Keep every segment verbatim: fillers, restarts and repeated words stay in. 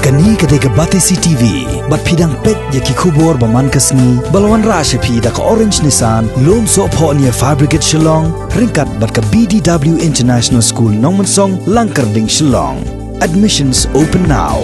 Kane ka dei ka Batesi T V, bad phi dang peit ïa ki khubor ba man ka sngi, ba la wanrah sha phi da ka Orange Nissan, Lumsohphoh near Fire Brigade Shillong, ryngkat bad ka B D W International School Nongmensong, Langkyrding, Shillong. Admissions open now.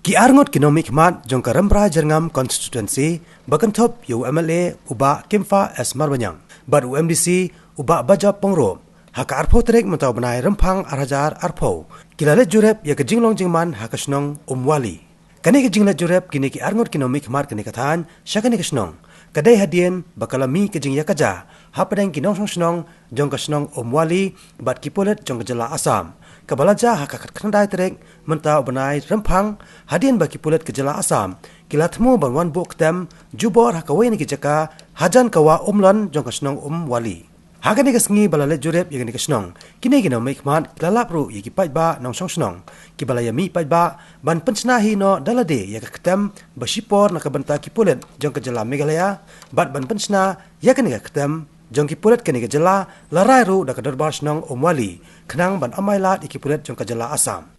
Ki arngut ki nongmihkhmat jong ka Rymbai Jyrngam Constituency, ba kynthup ïa u M L A u Bah Kimfa S Marbaniang bad u M D C u Bah Bajop Pyngrope, ha ka arphew tarik mynta u bnai Rymphang ar hajar arphew, ki la leit jurip ïa ka jinglong jingman ha ka shnong Umwali. Kane ka jingleit jurip kine ki arngut ki nongmihkhmat kane ka thaiñ sha kane ka shnong, ka dei hadien ba ka la mih ka jingïakajia hapdeng ki nongshong shnong jong ka shnong Umwali bad ki pulit jong ka jylla Assam, kaba la jia ha ka khatkhyndai tarik mynta u bnai Rymphang, hadien ba ki pulit ka jylla Assam ki la thmu ban wan buh ktem jubor ha kawei na ki jaka hajan ka wah Umlon jong ka shnong Umwali. Ha kane ka sngi ba la leit jurip ïa kane ka shnong, kine ki nongmihkhmat ki la lap ruh ïa ki paidbah nongshong shnong, kiba la ïamih paidbah ban pynshna hi noh da lade ïa ka ktem ba shipor na ka bynta ki pulit jong ka jylla Meghalaya, bad ban pynshna ïa kane ka ktem jong ki pulit kane ka jylla, la rai ruh da ka dorbar shnong Umwali khnang ban amai lad ïa ki pulit jong ka jylla Assam.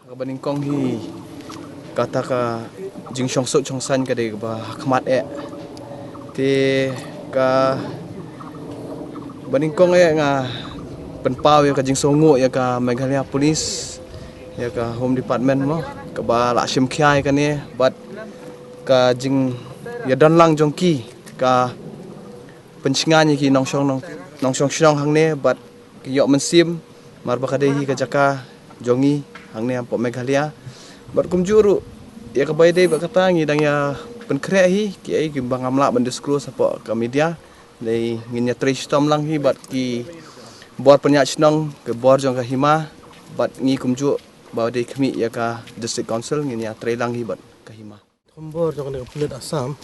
Kaba nyngkong hi kata ka jingshongsuk shongsaiñ ka dei kaba ha khmat eh. Te kaba nyngkong eh nga pynpaw ïa ka jingsngewnguh ïa ka Meghalaya Police, ïa ka Home Department mo, kaba la shim khia ïa kane, bad ka jingïadon lang jong ki ka pynshngaiñ ïa ki nongshong nong, nongshong shnong hangne, bad ki ïoh mynsiem namar ba ka dei hi ka jaka jong ngi hangne hapoh Meghalaya. Bad kumjuh ruh ïa kaba ïadei bad kata ngi dang ïa pynkhreh hi kiei kiba ngam lah ban disclose hapoh ka media. Dei ngin ïatrei shitom lang hi bad ki bor pynïaid shnong, ki bor jong ka hima, bad ngi kumjuh ba dei khmih ïa ka District Council ngin ïatrei lang hi bad ka hima. Thombor jong kane ka pulit Assam,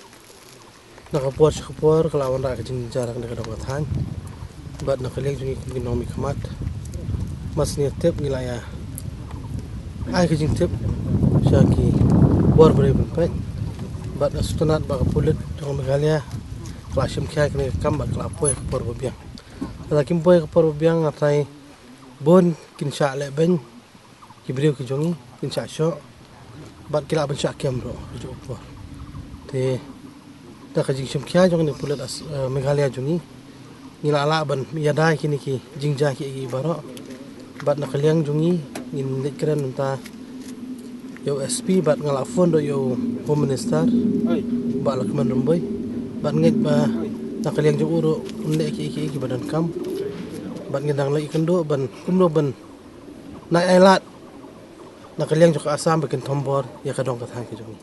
na ka por sha ka por ka la wanrah ka jingjynjar ha kane ka dong ka thaiñ. Bad na ka liang jong ngi kum ki nongmihkhmat, mar shu tip ngi la ïa ai ka jingtip sha ki bor ba dei ban peit. Bad nga sngewtynnat ba ka pulit jong Meghalaya ka la shim khia ïa kane ka kam bad ka la poi ha ka por ba biang. Lada kim poi ha ka por ba biang nga tharai bun kin shah lehbeiñ ki briew ki jong ngi, kin shah shoh bad ki lah ban shah kem ruh ha kajuh ka por. Te da ka jingshim khia jong kane ka pulit As-, eh, Meghalaya jong ngi, ngi la lah ban ïada ïa kine ki jingjia kiei kiei baroh. Bad na ka liang jong ngi ngin leit kren mynta ïa u S P bad nga la phone ruh ïa u Home Minister, Bah Lahkmen Rymbui, bad ngeit ba na ka liang jong u ruh un leh kiei kiei kiba donkam. Bad ngin dang leit ïakynduh ban kumno ban nang ai lad na ka liang jong ka Assam ba kin thombor ïa ka dong ka thaiñ ka jong ngi.